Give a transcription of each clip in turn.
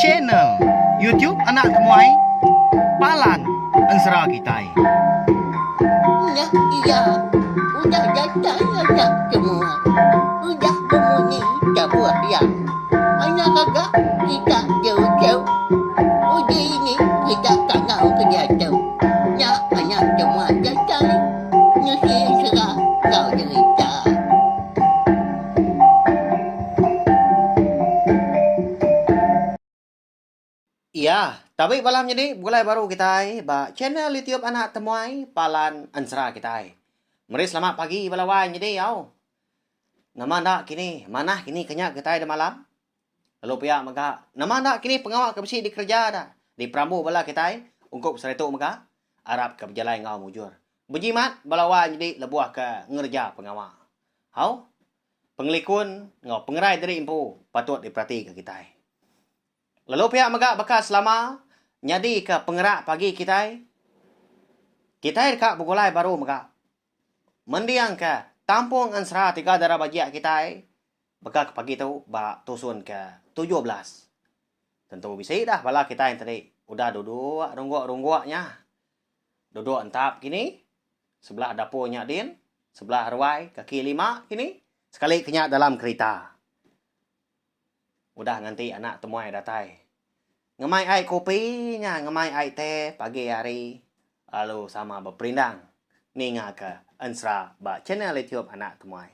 Channel YouTube Anak Temuai Palan Ensera Kitai. Nya iya udah datai anak temuai udah bemunyi tabuh iya. Anak gaga kita jauh-jauh uji ini kita kangau ke diatu. Nya anak temuai datai nusi ensera enggau jerita. Iya, tabi bala menyadi begulai baru kitai ba channel YouTube Anak Temuai Palan Ensera kitai. Meri selamat pagi bala wai nyadi au. Nama enda kini manah kini ke nya kitai da malam. Lalu pia mega nama enda kini pengawa ke bisi dikereja da diperambu bala kitai ungkup saritu mega arap ke bejalai enggau mujur. Bejimat bala wai nyadi lebuh ke ngereja pengawa. Au. Pengelikun enggau pengerai diri empu patut diperatika kitai. Lalu pia mega baka selama nyadika pengerak pagi kitai, kitai deka begulai baru mega mendingka tampung ensera tiga dara bajik kitai baka ke pagi tu ba tusun ke 17. Tentu bisi dah bala kitai enti udah duduk rungguk-rungguk nya. Duduk entap kini, sebelah dapur nya din, sebelah ruai kaki lima kini, sekali ke nya dalam kerita. Udah nganti anak temuai datai. Ngemai ai kopi nya ngemai ai teh pagi hari lalu sama beperindang ninga ke ensera ba channel youtube anak temuai.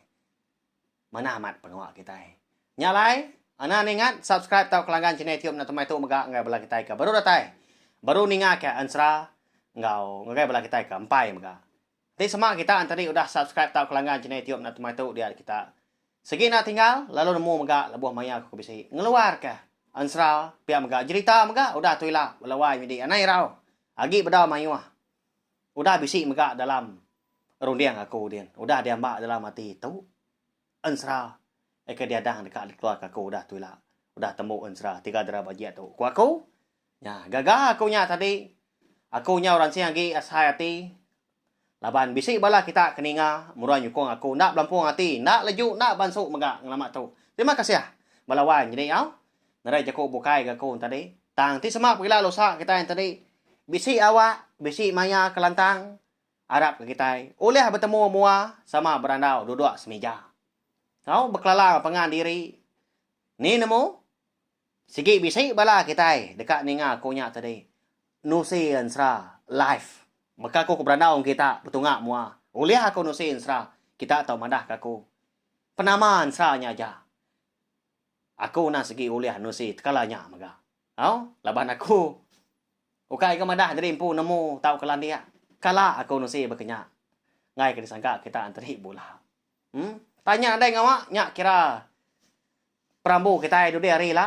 Manah amat pengawa kitai. Nya alai, enda ningat subscribe tauka langgan channel youtube anak temuai tu mega ngagai bala kitai ke baru datai baru ninga ke ensera enggau ngagai bala kitai ke empai mega. Enti sema kita entadi udah subscribe tauka langgan channel youtube anak temuai tu dia kita Sigi enda tinggal lalu nemu mega lebuh maya aku ke bisi ngeluarka ensera pia mega jerita mega udah tu ila bala wai nyadi anang irau agi bedau mayuh udah bisi mega dalam runding aku din udah diamba dalam ati tu ensera eka diadang deka dikeluarka aku udah tu ila udah tembu ensera tiga dera bajik tu ku aku nya gaga aku nya tadi aku nyau ransing agi asai ati Laban bisi bala kita ke ninga murah nyukung aku enda belampung ati enda leju enda bansu mega ngelama tu. Terima kasih bala wai nyadi au. Nadai jaku bukai ga aku tadi. Tang ti sema pegila lusa kitai tadi bisi awak bisi maya ke lantang arap ke kitai ulih betemu mua sama berandau duduk semija. Au bekelala pangan diri ni nemu Sigi bisi bala kitai deka ninga aku nya tadi. Nusi ensera live. Baka aku ke berandau enggau kita betunga mua. Ulih aku nusi ensera, kita tau madah ke aku. Penama ensera nya aja. Aku endang sigi ulih nusi tekala nya mega. Au, laban aku ukai ga madah diri empu nemu tauka landik. Kala aku nusi baka nya. Enggai ke disangka kita enteri bula. Em, tanya nadai ngawa nya kira Perambu kitai dudi hari ila.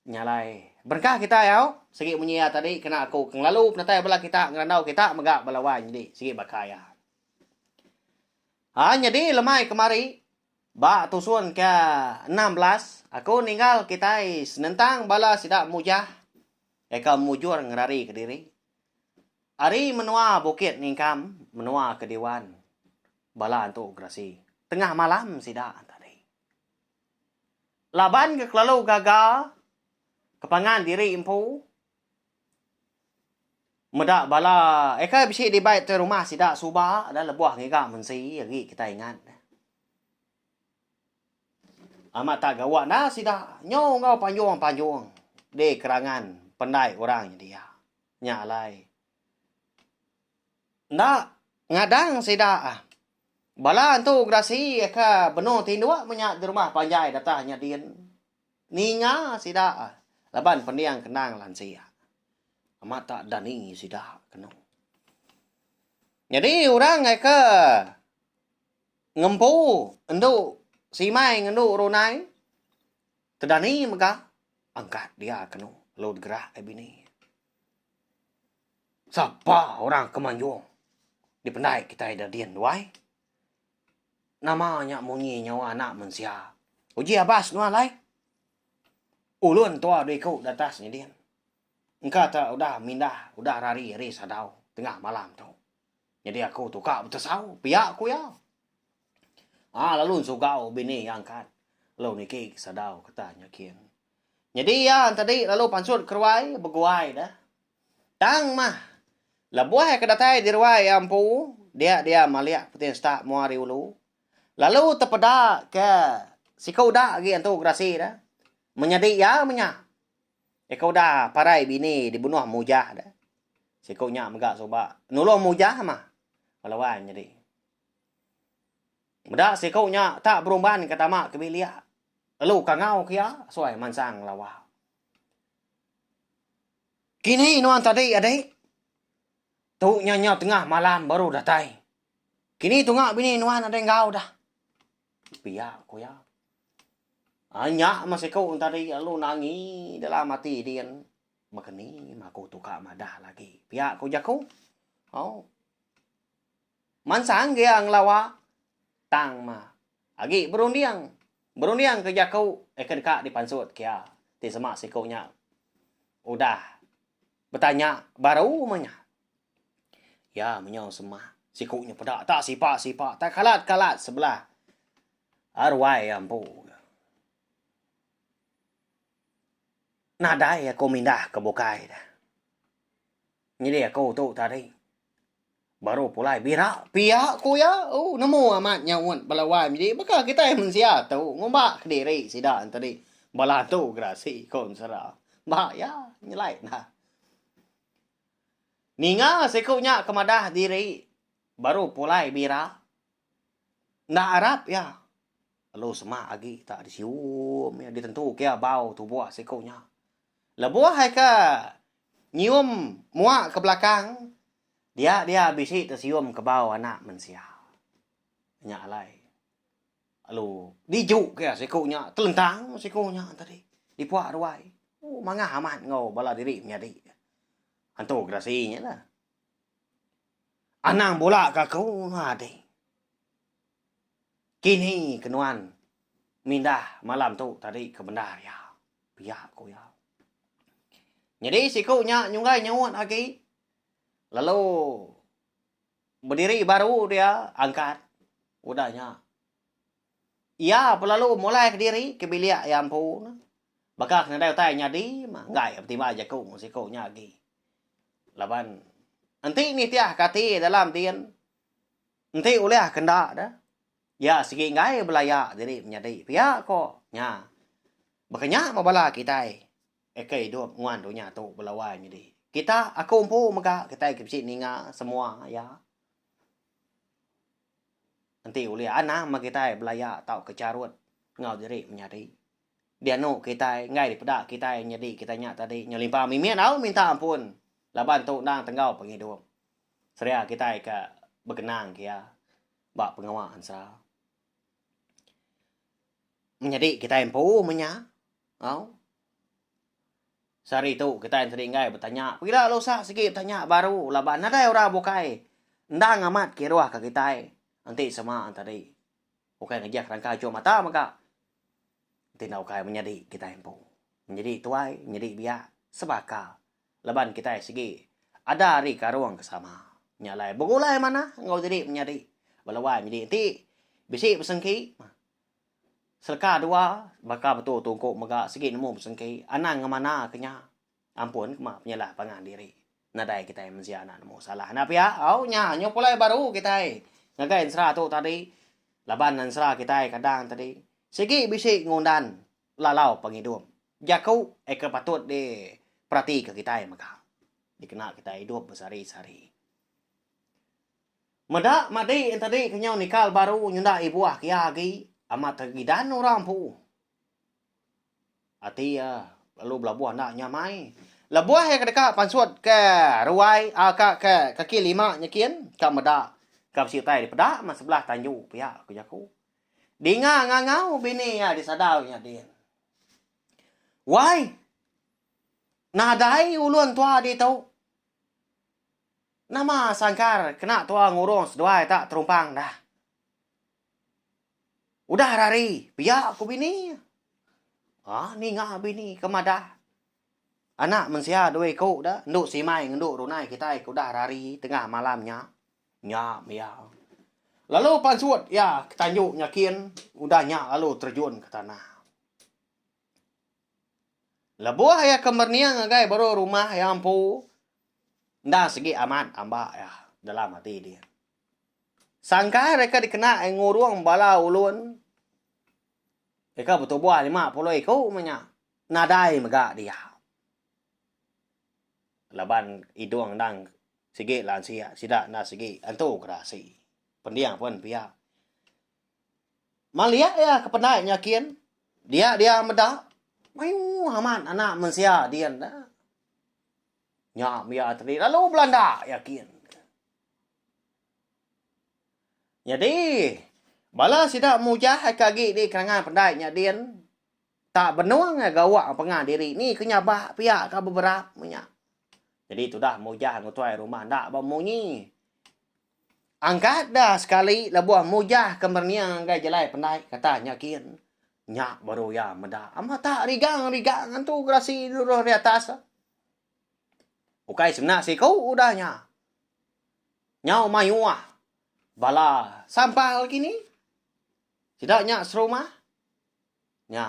Nya alai berengkah kitai au sigi munyi iya tadi kena aku ke ngelalu penatai bala kita ngerandau kita mega bala wai nyadi sigi baka iya. Ha nyadi lemai kemari ba tusun ke 16 aku ninggal kitai senentang bala sida mujah eka mujur ngerari kediri ari menua Bukit Ningkam menua ke diwan bala antu gerasi tengah malam sida tadi. Laban ke kelalu gaga ke pangan diri empu meda bala eka bisi dibai tuai rumah sida suba da lebuh ngiga mensi agi kitai ingat. Amat tak gawa enda sida nyu enggau panjung-panjung di kerangan pendai orang nyedia. Nya alai Enda ngadang sida. Bala entu gerasi ke benung tinduk menya di rumah panjai datah nya din. Ninga sida laban pending kenang lansik. Amat tak dani sida kenu. Nyadi orang ke ngempu endu simai ngendu runai tedani mega angkat dia kenu lalu digerak ai bini. Sapa orang ke manjung dipendai kitai da din tu ai. Nama nya munyi nyawa anak mensia. Uji abas nuan alai. Ulun tua dua iku da atas nyidin. Engka te udah mindah udah rari ari sadau tengah malam tu. Nyadi aku tukar betesau pia ku iya. Aa lalu ensugau bini iya angkat lalu niki ke sadau ketah nya kin. Nyadi iya entadi lalu pansut ke ruai beguai deh. Tang mah lebuh iya ke datai di ruai iya empu dia dia malik puting setak mua ari ulu lalu tepeda ke siku da agi antu gerasi deh menyadi iya menya. Iya ke udah parai bini dibunuh Mujah deh. Siku nya mega suba nulung Mujah mah bala wai menyadi. Meda siku nya tak berumban ke tama ke bilik lalu kangau ke iya suai mansang ngelawa. Kini nuan tadi adik? Tu nya nyau tengah malam baru datai. Kini tunga bini nuan nadai enggau dah. Pia ku iya. Ai nya meh siku tadi lalu nangi dalam ati din. Baka ni meh aku tu ka madah lagi. Pia ku jaku. Au. Mansang gia ngelawa tang mah agi berunding. Berunding ke jaku eh ke deka dipansut ke iya ti sema siku nya udah betanya baru meh nya. Iya menyau semak siku nya peda tak sipa-sipa tak kalat-kalat sebelah ruai iya empu. Nadai aku mindah ke bukai dah. Nyadi aku tu tadi baru pulai bira pia ku iya ooh nemu amat nyaut bala wai nyadi baka kitai mensia tu ngumba kediri sida tadi bala antu gerasi ko ensera ba iya nyelai nah. Ninga siku nya ke madah diri baru pulai bira enda arap iya lalu semak agi tak disium iya ditentu ke iya bau tubuh siku nya. Lebuh ai ke nyium mua ke belakang dia dia bisi tesium ke bau anak mensia. Nya alai lalu diju ke iya siku nya telentang siku nya tadi dipuak ruai. Ooh mangah amat enggau bala diri menyadi. Antu gerasi nya lah. Anang bula ke aku adi. Kini ke nuan mindah malam tu tadi ke bendar iya. Pia ku iya. Nyadi siku nya nyunggai nyaut agi lalu bediri baru dia angkat udah nya. Iya pelalu mulai kediri ke bilik iya empu ne. Baka ke nadai utai nyadi mah enggai betimbal jaku enggau siku nya agi. Laban enti nitih ke ati dalam din enti ulih ke enda deh iya sigi enggai belaya diri menyadi pia ko nya. Baka nya meh bala kitai ke idup nguan dunya tu bala wai nyadi. Kita aku empu mega kitai ke bisi ninga semua iya. Enti ulih anang meh kitai belaya tauka charut enggau diri menyadi. Dianu kitai enggai dipeda kitai nyadi kitai nya tadi nyelimpang mimit au minta ampun laban tu endang tenggau pengidup. Seria kitai ke bekenang ke iya ba pengawa ansa. Menyadi kitai empu meh nya au. Sehari tu kitai enti enggai betanya pila lusa sigi betanya baru laban nadai orang bukai endang amat kiruh ka kitai enti sema tadi ukai ngejah rangka chum mata mega enti enda ukai menyadi kitai empu menyadi tuai menyadi biak sebaka laban kitai sigi ada ari karung ke sama nya alai begulai manah enggau diri menyadi bala wai menyadi enti bisi besengki. Seleka dua, baka betu tungku mega sigi nemu besengki, anang ngemana ke nya. Ampun kema penyalah pangan diri. Nadai kitai mensia enda nemu salah enda pia. Au nya nyu pulai baru kitai ngagai ensera tu tadi laban ensera kitai kadang tadi sigi bisi ngundan lalau pengidup. Jaku eh ke patut di peratika kitai mega dikena kitai idup besehari-sehari. Meda madi entadi ke nyau nikal baru nyenda ibuh ke iya agi amat tegidan orang empu. Ati iya lalu belabuh enda nyamai. Lebuh iya ke deka pansut ke ruai ka ke kaki lima nyekin ka meda ka bisi utai dipeda meh sebelah tanju pia ku jaku. Dinga ngangau bini iya disadau nya din. Wai! Nadai ulun tua ditu. Nama sangkar kena tua ngurung seduai tak terumpang dah. Udah rari pia ku bini. Ha ninga bini ke madah. Anak mensia dua iku da endu simai ngendu runai kitai ke udah rari tengah malam nya. Nya mia. Lalu pansut iya ke tanju nyakin udah nya lalu terjun ke tanah. Lebuh iya ke merening ngagai baru rumah iya empu, enda sigi amat amba iya dalam ati dia. Sangkai reka dikena iya ngurung bala ulun deka betubuh 50 iku meh nya, nadai mega dia. Laban idung endang sigi lansik sida enda sigi entu gerasi. Pending pun pia. Maliak iya ke pendai nya kin, dia dia meda mayuh amat anak mensia din da. Nya mia tadi lalu belanda iya kin. Nyadi bala sida mujah ke agi di kerangan pendai nya din tak benung gawa pengan diri ni ke nyabak pia ka beberap menya. Nyadi tudah mujah enggau tuai rumah enda bemunyi. Angkat da sekali lebuh mujah ke merening ngagai jalai pendai kata nya kin. Nya baru iya meda amat tak rigang-rigang antu gerasi luruh ari atas. Ukai semina siku udah nya. Nyau mayuh bala sampal kini. Sida nya serumah. Nya.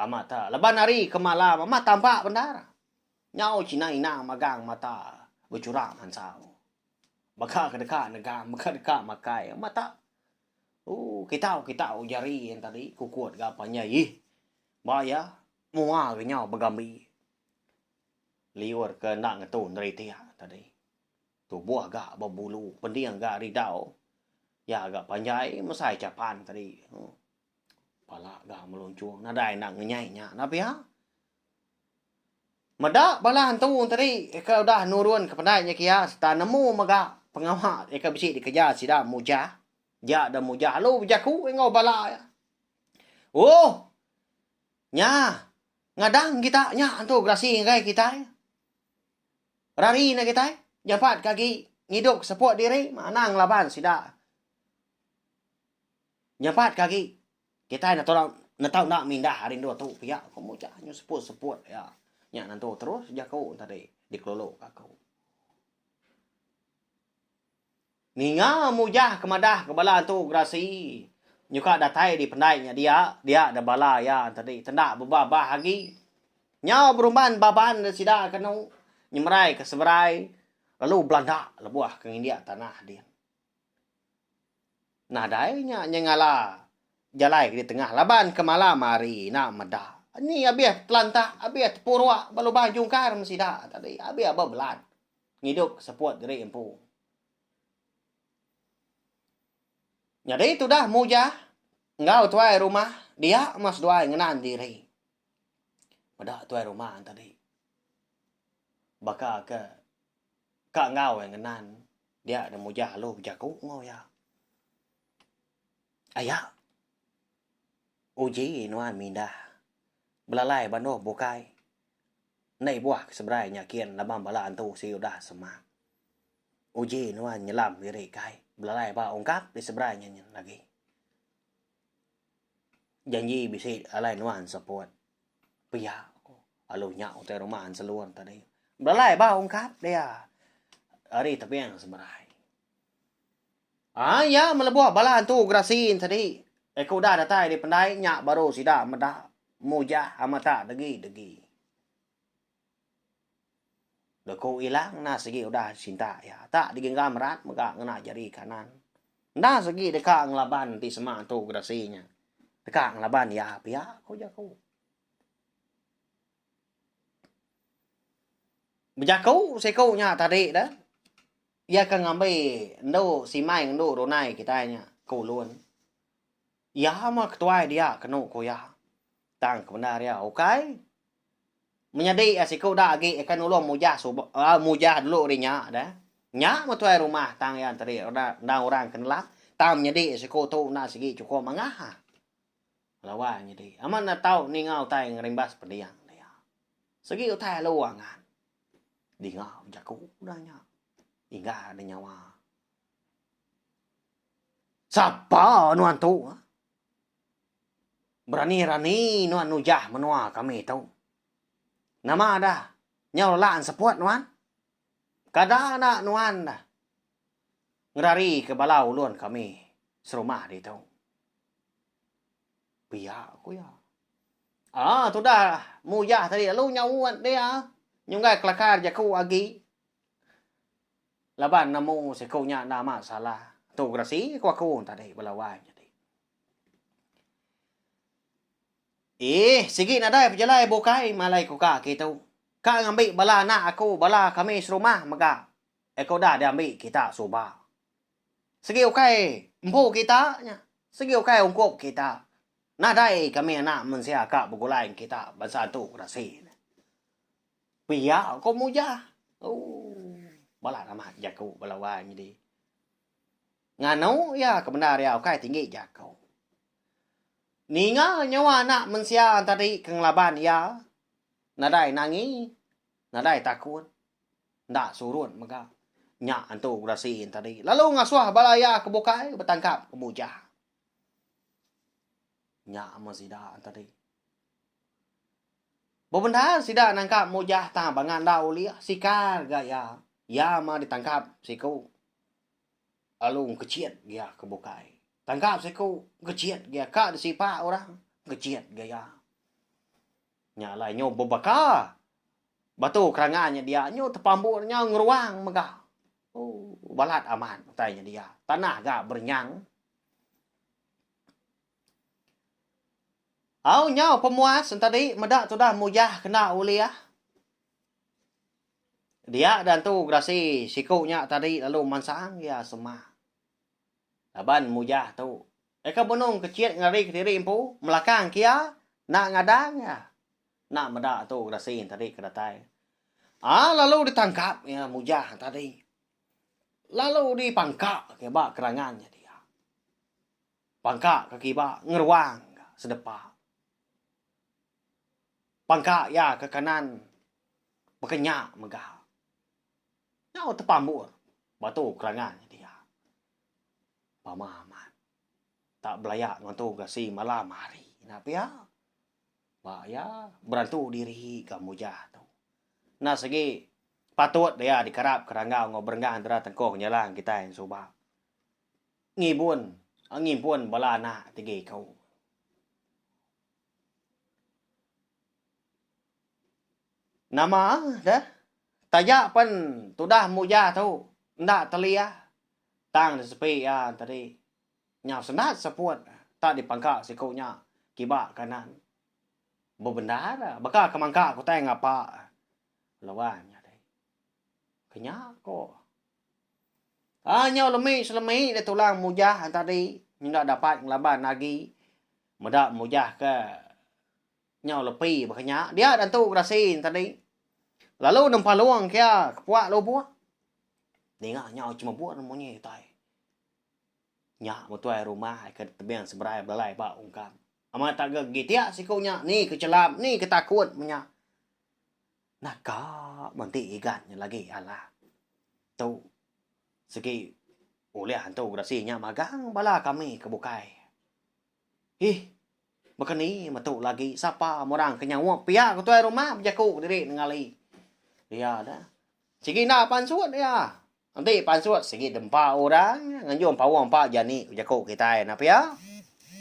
Amat ta laban hari ke malam amat tampak bendar. Nyau cina inang magang mata bechurak mansau. Baka ke deka negam baka deka makai amat ta. Ooh kitau kitau jari yang tadi kukut ga panjai ih. Ba iya mua ga nyau begambi. Liur ke enda ngetu neritik tadi. Tubuh ga bebulu pending ga ridau. Iya ga panjai mesai chapan tadi. Pala ga melunchung nadai enda ngenyai nya enda pia. Meda bala hantu tadi ke udah nurun ke pendai nya kia sereta nemu mega pengawa ke bisi dikereja sida mujah. Dia da mujah lalu bejaku enggau bala iya. Oh! Nya ngadang kita nya hantu gerasi ngagai kitai. Rari ne kitai jampat ke agi ngidup ke seput diri anang ngelaban sida. Nyepat ke agi kitai netau enda mindah ari endur tu pia ku mujah nyu seput-seput iya. Nya nentu terus jaku tadi dikelulu ka aku. Ninga mujah ke madah ke bala entu gerasi nyuka datai di pendai nya dia, dia da bala iya tadi tenda bebah-bah agi. Nyau berumban baban da sida kenu nyemerai ke seberai lalu belanda lebuh ke ngindik tanah din. Nadai nya nyengala jalai ke ditengah laban ke malam hari enda meda. Ni abih telantak, abih tepuruk ba lubang jungkar meh sida tadi. Abih aba belat ngidup ke seput diri empu. Nyadi tudah Mujah enggau tuai rumah dia meh seduai ngenan diri. Meda tuai rumah tadi baka ke Ka enggau iya ngenan dia ne mujah alu bejaku enggau iya. Aya uji nuan mindah belalai ba endur bukai enda ibuh ke seberai nya kin laban bala antu sigi udah semak. Uji nuan nyelam diri kai belalai ba ungkap di seberai nya nyin lagi. Janji bisi alai nuan seput. Pia ko alu nya utai rumah enselun tadi. Belalai ba ungkap dia ari tebing seberai. Aa iya melebuh bala antu gerasi tadi eko udah datai di pendai nya baru sida meda mujah amata degi-degi. Leku ilang enda sigi udah sinta iya. Tak digenggam rat mega ngena jari kanan. Enda sigi deka ngelaban enti sema antu gerasi nya. Deka ngelaban iya pia ku jaku. Bejaku siku nya tadi deh. Iya ke ngambi endu simai endu runai kitai nya ke ulun. Iya mah ketuai dia kenu ku iya. Tang ke bendar iya ukai. Menyadi iya siku da agi akan nulung mujah suba uhh mujah dulu ari nya deh. Nya meh tuai rumah tang iya enteri endang orang ke nelap tang menyadi iya siku tu enda sigi chukup mangah. Lawa nyadi. Amat enda tau ninga utai ngerimbas pending dia. Sigi utai alu angat. Dinga bejaku udah nya. Inggar da nyawa. Sapa nuan tu? Berani-rani nuan nujah menua kami tu. Nama dah nyau lelak enseput nuan? Kada enda nuan dah ngerari ke bala ulun kami serumah ditu. Pia ku iya. Ah tudah mujah tadi lalu nyaut dia nyunggai kelakar jaku agi. Laban nemu siku nya enda amat salah. Tu gerasi ku aku tadi bala wai nyadi. Ih sigi nadai pejalai bukai malai ku ka kitu. Ka ngambi bala anak aku bala kami serumah mega. Eko udah diambi kita suba. Sigi ukai empu kita nya. Sigi ukai ungkup kita. Nadai kami anak mensia ka begulai ngan kita bansa antu gerasi ne. Pia ko Mujah. Ooh balat amat jaku bala wai nyadi. Nganu iya ke bendar iya ukai tinggi jaku. Ninga nyawa anak mensia tadi ke ngelaban iya nadai nangi nadai takut. Enda surut mega. Nya antu gerasi tadi. Lalu ngasuh bala iya ke bukai betangkap ke Mujah. Nya meh sida tadi. Bebendar sida nangkap Mujah tang bangat enda ulih sikar ga iya. Iya meh ditangkap siku lalu ngkechit gia ke bukai. Tangkap siku ngkechit gia ka disipak orang ngkechit ga iya. Nya alai nyu bebaka Batu kerangan nya dia nyu tepambu nya ngeruang mega. Ooh balat amat utai nya dia. Tanah ga berenyang. Au nyau pemuas entadi meda tudah mujah kena ulih. Dia dan tu gerasi siku nya tadi lalu mansang iya semak. Laban mujah tu. Eka benung kecit ngari kediri empu melakang kia enda ngadang iya. Enda meda tu gerasi tadi ke datai. Aa lalu ditangkap iya mujah tadi. Lalu dipangka ke ba kerangan nya dia. Pangka ke kiba ngeruang ka sedepa. Pangka iya ke kanan baka nya mega. Nyau tepambur batu kerangan nya dia. Pama amat. Tak belaya ngantu gerasi malam hari enda pia. Ba iya, berantu diri ga mujah tu. Enda segi patut iya dikerap ke ranggau enggau berenggang entara tengkong nyelang kitai suba. Ngibun, ngimpun bala anak tigi iku. Nama deh, taja pen tudah mujah tu enda telih tang disepi iya tadi. Nyau sendat seput tak dipangka siku nya kiba kanan. Bebendar baka ke mangka ke utai ngapa lawan nya deh. Ke nya ko. Aa nyau lemi selemi deh tulang mujah tadi enda dapat ngelaban agi meda mujah ke nyau lepi baka nya dia dantu gerasi tadi. Lalu nempalung kia ke puak lubok ninga nyau chemebur munyi utai. Nya betuai rumah ke tebing seberai belalai ba ungkap. Amat tak ga gitik siku nya ni ke chelap ni ke takut menya. Naka menti igat nya lagi alah. Tu sigi ulih antu gerasi nya magang bala kami ke bukai. Ih baka ni metu lagi sapa orang ke nyaup pia ke tuai rumah bejaku kediri nengali. Iya dah. Sigi enda pansut iya. Enti pansut sigi dempa orang nganjung paung empa jani ku jaku kitai enda pia.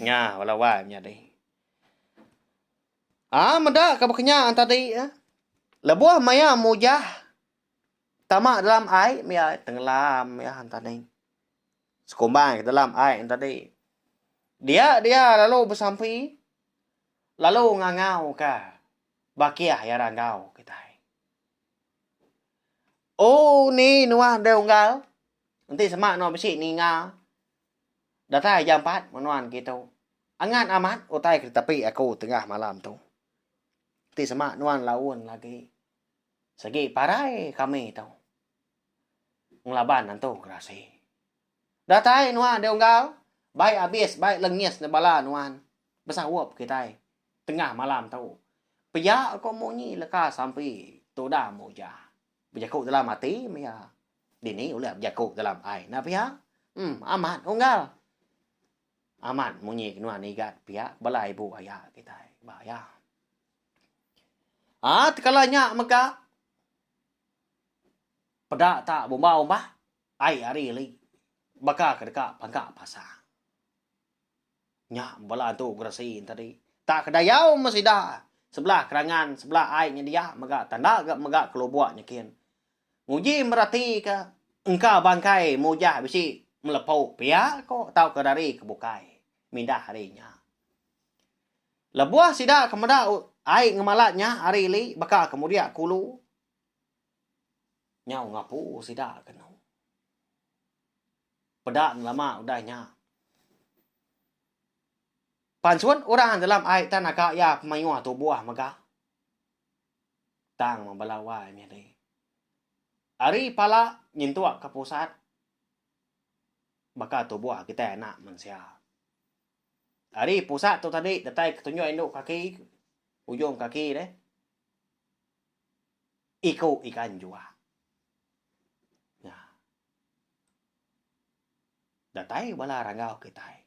Nya bala wai menyadi. Aa meda ka baka nya tadi lebuh maya mujah tama dalam ai mia tenggelam iya tadi. Sekumbang ke dalam ai tadi. Dia dia lalu besampi lalu ngangau ka bakih iya ranggau kitai. Oh ni nuan deh unggal. Enti sema nuan bisi ninga datai jampat meh nuan kitu. Angat amat utai ke ditepi aku tengah malam tu. Enti sema nuan laun lagi segi parai kami tu ngelaban antu gerasi. Datai nuan deh unggal bai abis bai lengis ne bala nuan besaup kitai tengah malam tu. Pia ko munyi leka sampi tudah mujah. Bejaku dalam ati meh iya. Dini ulih bejaku dalam ai enda pia. Em amat unggal. Amat munyi ke nuan igat pia bala ibu aya kitai ba iya. Aa tekala nya mega peda ta bumba umbah ai ari li baka ke deka pangka pasang. Nya bala antu gerasi tadi. Tak kedayau meh sida. Sebelah kerangan, sebelah ai nya dia mega tanda ga mega kelubuk nya kin. Nguji meratika engka bangkai mujah bisi melepu pia ko tauka dari ke bukai mindah ari nya. Lebuh sida ke meda ai ngemalat nya ari ili baka ke mudik kulu nyau ngapu sida kenu. Peda ngelama udah nya. Pansut orang dalam ai tan naka iya pemayuh tubuh mega. Tang bala wai nyadi. Ari pala nyentuk ke pusat baka tubuh kitai anak mensia. Ari pusat tu tadi datai ke tunjuk indu kaki ujung kaki deh. Iku ikan juak. Nya. Datai bala ranggau kitai.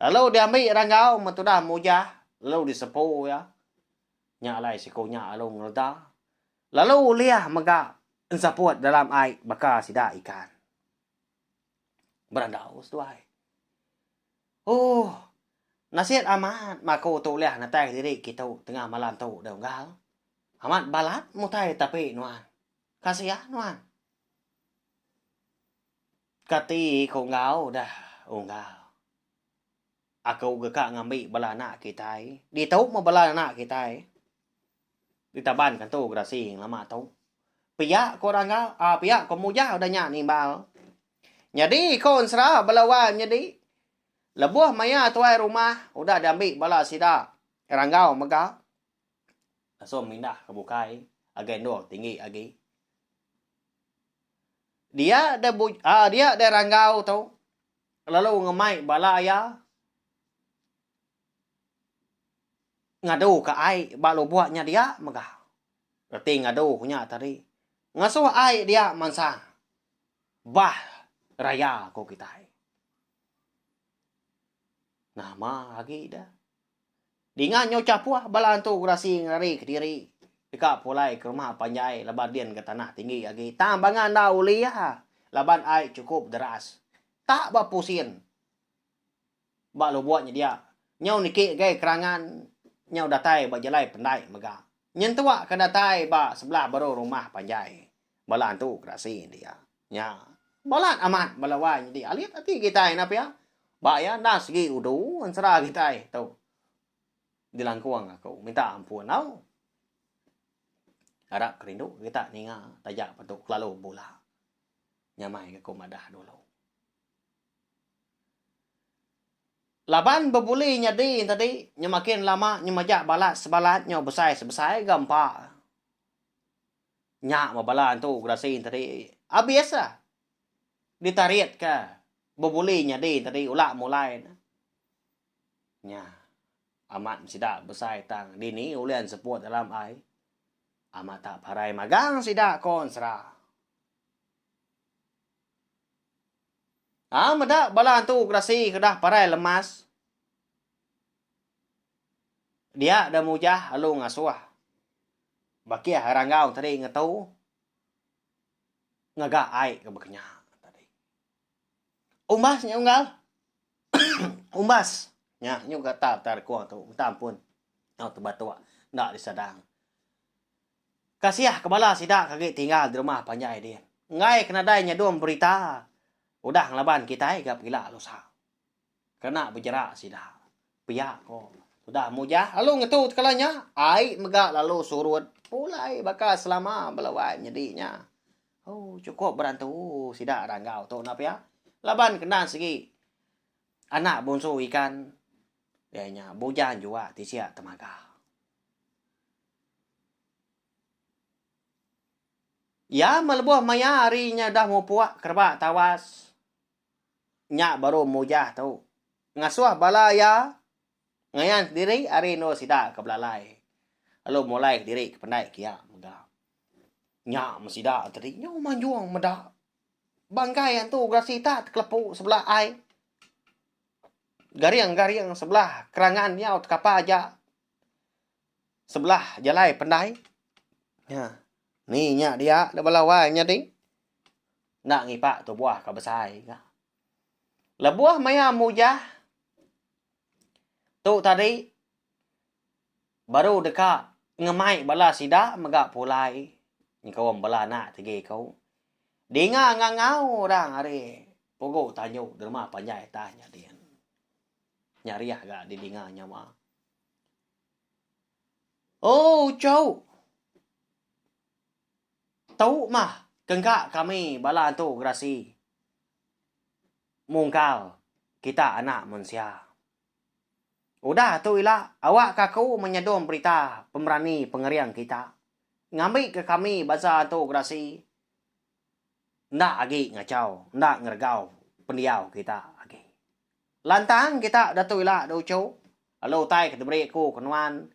Lalu diambi ranggau metudah mujah lalu disepu iya. Nya alai siku nya lalu ngeleda. Lalu ulih mega enseput dalam ai baka sida ikan. Berandau seduai. Ooh nasit amat maku tu ulih natai diri kitu tengah malam tu deh unggal. Amat balat mutai tapi nuan. Kasiah nuan. Kati ku enggau dah unggal. Aku ga ka ngambi bala anak kitai. Ditu meh bala anak kitai. Ditaban kantu gerasi ngelama tu. Pia ku orang enggau, aaa pia ku Mujah udah nya nimbal. Nyadi ko ensera bala wai menyadi. Lebuh maya tuai rumah udah diambi bala sida ranggau mega. Langsung mindah ke bukai agai endur tinggi agi. Dia deh aaa dia deh ranggau tu lalu ngemai bala iya ngadu ka ai ba lubok nya dia mega. Reti ngadu ku nya tadi ngasuh ai dia mansang bah raya ku kitai. Nama agi deh. Dinga nyau chapuh bala antu gerasi ngerari kediri deka pulai ke rumah panjai laban din ga tanah tinggi agi tang banga enda ulih laban ai chukup deras. Tak ba pusin ba lubok nyedia nyau niki gai kerangan nyau datai ba jalai pendai mega nyentuk ke datai ba sebelah baru rumah panjai bala antu gerasi dia. Nya. Balat amat bala wai nyadi alit ati kitai enda pia. Ba iya enda segi udu ensera kitai tu. Dilangkung aku minta ampun au. Arap ke rindu kita ninga taja pa tu kelalu bula. Nyamai ga ku madah dulu. Laban bebuli nyadi tadi nya makin lama nya majak balat sebalat nyau besai sebesai ga empa. Nya meh bala antu gerasi tadi abis lah ditarit ka bebuli nyadi tadi ula mulai ne. Nya amat sida besai tang dini ulih enseput dalam ai amat tak parai magang sida ko ensera. Aa meda bala antu gerasi ke dah parai lemas dia da mujah lalu ngasuh. Bakih ranggau tadi ngetu ngaga ai ke bekenya tadi. Umbas nya unggal. Umbas nya nyu gatal tar rekung tu minta ampun tau tebatuk enda disadang. Kasih ke bala sida ke agi tinggal di rumah panjai din. Enggai ke nadai nyadung berita udah ngelaban kitai ga pegila lusa. Kena bejerak sida. Pia ko. Udah mujah lalu ngetu tekala nya, ai mega lalu surut pulai baka selama bala wai nyedi nya. Oh chukup berantu sida ranggau tu enda pia. Laban kena sigi anak bunsu ikan iya nya bujang juak tisik temaga. Iya meh lebuh maya hari nya udah mupuk kerebak tawas. Nya baru Mujah tu ngasuh bala iya ngayan kediri ari endur sida ke belalai lalu mulai kediri ke pendai kiya mega. Nya meh sida tadi nyau manjung meda bangkai antu gerasi tak tekelepu sebelah ai. Garing-garing sebelah kerangan nyau tekapa aja sebelah jalai pendai. Nya. Ni nya dia da bala wai nyadi. Enda ngipak tubuh ka besai ka. Lebuh maya mujah tu tadi. Baru deka ngemai bala sida mega pulai nyengkaum bala anak tegi ku. Dinga ngangau orang ari pugu tanju derma panjai tah nya din. Nyarih ga didinga nyawa. Oh uchu. Tu mah kengka kami bala antu gerasi mungkal kita anak mensia. Udah tu ila, awakka aku menyedung berita pemerani pengering kita, ngambika kami bansa antu gerasi enda agi ngachau, enda ngeregau pendiau kita agi. Lantang kita udah tu ila uchu, lalu utai ke diberi aku ke nuan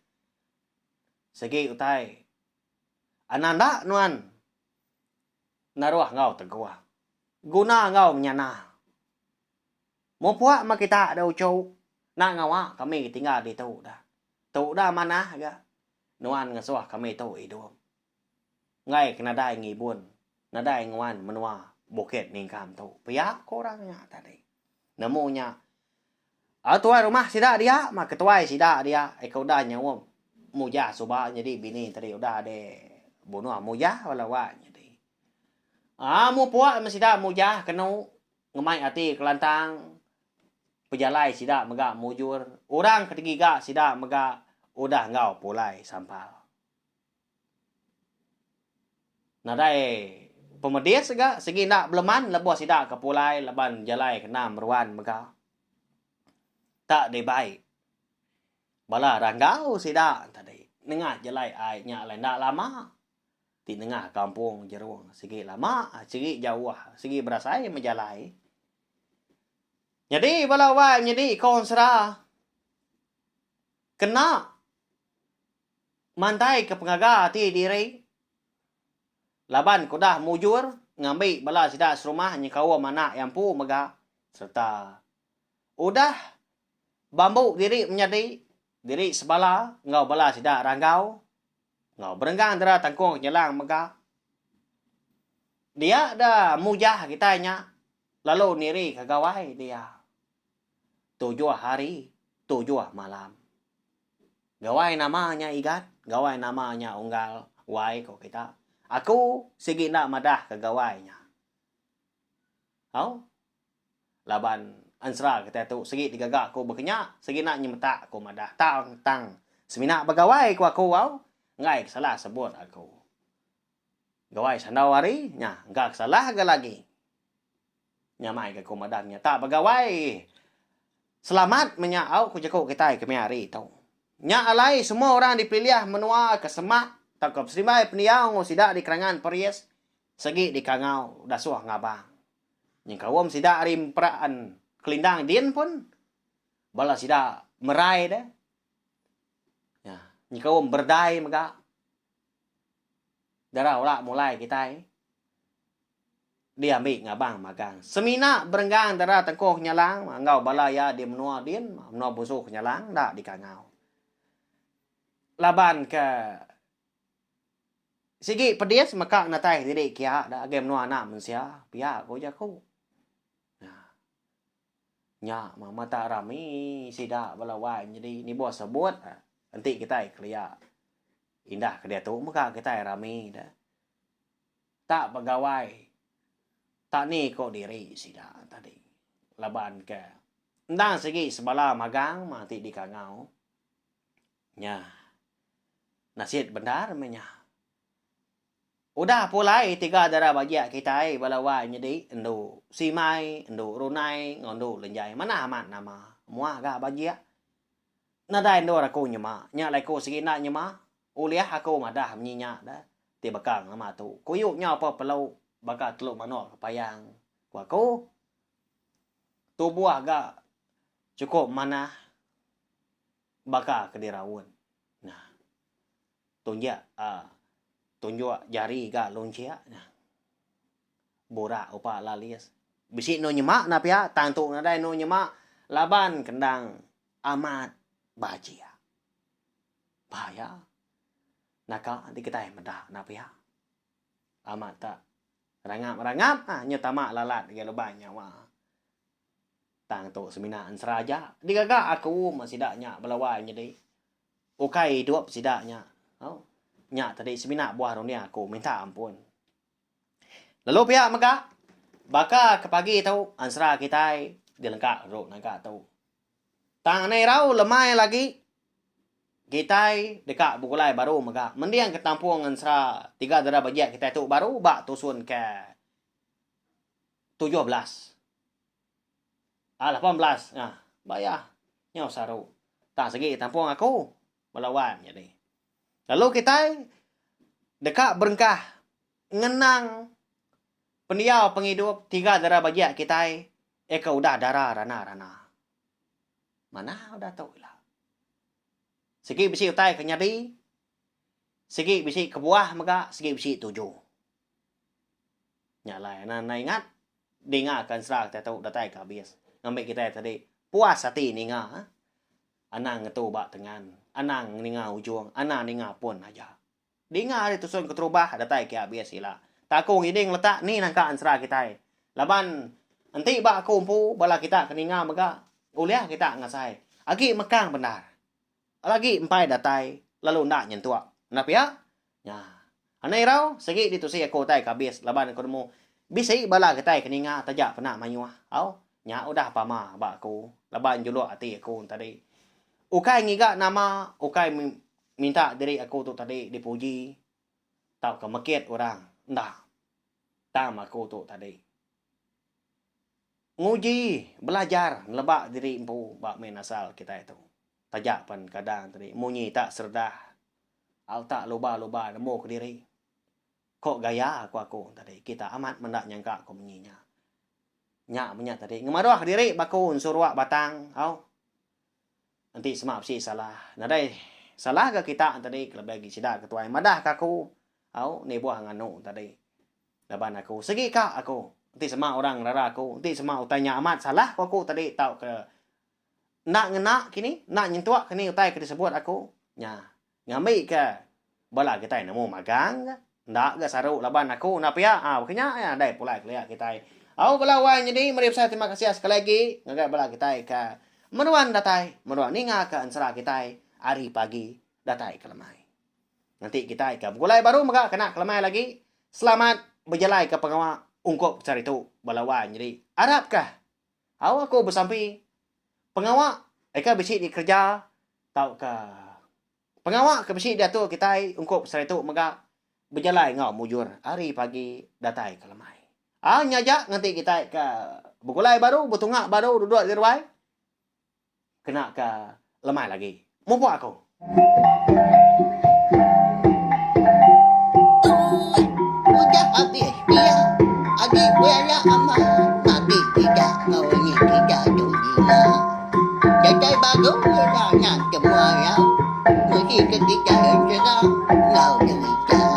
sigi utai anang enda nuan naruh enggau teguh, guna enggau menyana. Mupuk meh kita da uchu enda ngawa kami ke tinggal ditu dah. Tu dah manah ga nuan ngesuh kami tu idup. Enggai ke nadai ngibun nadai nguan menua Bukit Ningkam tu pia ko orang nya tadi. Nemu nya au tuai rumah sida dia mah ketuai sida dia ika udah nyaup Mujah suba nyadi bini tadi udah deh bunuh Mujah bala wak nyadi. Aa mupuk meh sida Mujah kenu Ngemai ati kelantang pejalai sida mega mujur, orang ke digiga sida mega udah enggau pulai sampal. Nadai pemedis ga sigi enda beleman lebuh sida ke pulai laban jalai kena meruan mega. Tak dibai bala ranggau sida tadi nengah jalai ai nya alai enda lama. Ti nengah kampung jerung sigi lama sigi jauh sigi berasai mejalai. Nyadi bala wai nyadi iko ensera kena mantai ke pengaga ati diri laban ke udah mujur ngambi bala sida serumah nyengkaum anak iya empu mega sereta udah bambu diri menyadi diri sebala enggau bala sida ranggau. Enggau berenggang dera tangkung nyelang mega. Dia da mujah kitai nya lalu niri ka gawai dia. Tujuh hari, tujuh malam. Gawai nama nya Igat, gawai nama nya Unggal, wai ko kita. Aku sigi enda madah ka gawai nya. Au. Laban ensera kitai tu sigi digaga aku baka nya, sigi enda nyemetak aku madah tang tang semina begawai ku aku au, enggai ke salah sebut aku. Gawai sandau hari nya engka ke salah ga lagi. Nyamai ga aku madah nya tak begawai selamat meh nya au ku jaku kitai ke mih hari tu. Nya alai semua orang dipilih menua ke semak tauka beserimbai pendiau enggau sida di Kerangan Peris sigi dikangau dasuh ngabang. Nyengkaum sida ari emperaan Kelindang din pun bala sida merai deh. Nya, nyengkaum Berdai mega. Dara ula mulai kitai diambi ngabang magang. Semina berenggang dara tengkoh Kenyalang enggau bala iya di menua din, menua Busu Kenyalang enda dikangau. Laban ke Sigi pedis meka ngenatai diri kia da agi menua anak mensia pia ku jaku. Nya mah mata rami sida bala wai nyadi nibuh sebut enti kitai kelia indah ke diatu mega kitai rami da. Tak begawai tak ni ko diri sida tadi laban ke endang sigi sebala magang mah ti dikangau. Nya. Nasit bendar meh nya. Udah pulai tiga dara bajik kitai bala wai nyedi endu Simai, endu Runai enggau endu Lenjai manah amat nama. Muah ga bajik. Nadai endur aku nyema. Nya alai aku sigi enda nyema. Ulih aku madah munyi nya da ti baka ngelama tu. Kuyu nyau pa pelu baka telu manuk kepayang ku aku. Tubuh ga chukup manah. Baka ke diraun. Nah. Tunjuk uh, tunjuk jari ga lunchik nah. Burak upa lalis. Bisi nu nyema na pia tang tu nadai nu nyema laban kendang amat bajik. Bahaya. Naka enti kitai meda na pia. Amat tak rangap-rangap ah nyu tama lalat agi lubang nyawa. Tang tu semina ensera aja digaga aku meh sida nya bala wai nyadi. Ukai idup sida nya. Au. Nya tadi semina buah runding aku minta ampun. Lalu pia mega, baka ke pagi tu ensera kitai dilengka dulu nangka tu. Tang anai irau lemai lagi kitai deka begulai baru mega mending ke tampung ensera tiga dara bejek kitai tu baru ba tusun ke 17. Ah 18 ah ba iya nyau saru. Tang sigi tampung aku bala wan nyadi. Lalu kitai deka berengkah ngenang pendiau pengidup tiga dara bajik kitai eka udah dara rana-rana. Manah udah tu ila. Sigi bisi utai ke nyadi, sigi bisi kebuah mega, sigi bisi tuju. Nya alai anak enda ingat dinga ke ensera kitai tu datai ke abis. Ngambi kitai tadi puas ati ninga. Anang ngetu ba tengan, anang ninga ujung, anang ninga pun aja. Dinga ari tusun keterubah datai ke abis ila. Tak aku ngiding letak ni nangka ensera kitai. Laban enti ba aku empu bala kita ke ninga mega ulih kita ngasai agi mekang bendar. Lagi empai datai lalu enda nyentuk. Enda pia? Nya. Anang irau, sigi ditusi aku utai ke abis laban aku nemu bisi bala kitai ke ninga taja pena mayuh. Au, nya udah pama ba aku laban juluk ati aku tadi. Ukai ngiga nama, ukai minta diri aku tu tadi dipuji tauka mekit orang. Enda. Tang aku tu tadi. Nguji belajar neleba diri empu ba main asal kitai tu. Taja pen kadang tadi munyi tak seredah au tak luba-luba nemu kediri. Ko gaya ku aku tadi kita amat menda nyangka ku munyi nya. Nya menya tadi ngemaruh diri baku ensuruk batang au. Enti sema bisi salah nadai salah ga kita tadi kelebih agi sida ke tuai madah ka aku au nibuh nganu tadi. Laban aku sigi ka aku. Enti sema orang ngerara aku, enti sema utai nya amat salah ku aku tadi tauka enda ngena kini, enda nyentuk kini utai ke disebut aku, nya ngambika bala kitai nemu magang ga. Enda ga saru laban aku enda pia aa baka nya iya nadai pulai kelia kitai. Au bala wai nyadi meri besai terima kasih sekali agi ngagai bala kitai ke meruan datai meruan ninga ke ensera kitai ari pagi datai ke lemai. Nganti kitai ke begulai baru mega kena kelemai lagi. Selamat bejalai ke pengawa ungkup sehari tu bala wai nyadi. Arap kah au aku besampi pengawa eka bisi dikereja tauka pengawa ke bisi diatur kitai ungkup sehari tu mega bejalai enggau mujur ari pagi datai ke lemai. Au nya aja nganti kitai ke begulai baru betunga baru duduk di ruai. Kena ke lemai lagi. Mupuk aku. Tuai udah abis pia agi berayak amat agi sida enggau ini sida tu dina. Datai baru ila nya semua rau mesti ke kitai ensera enggau jerita.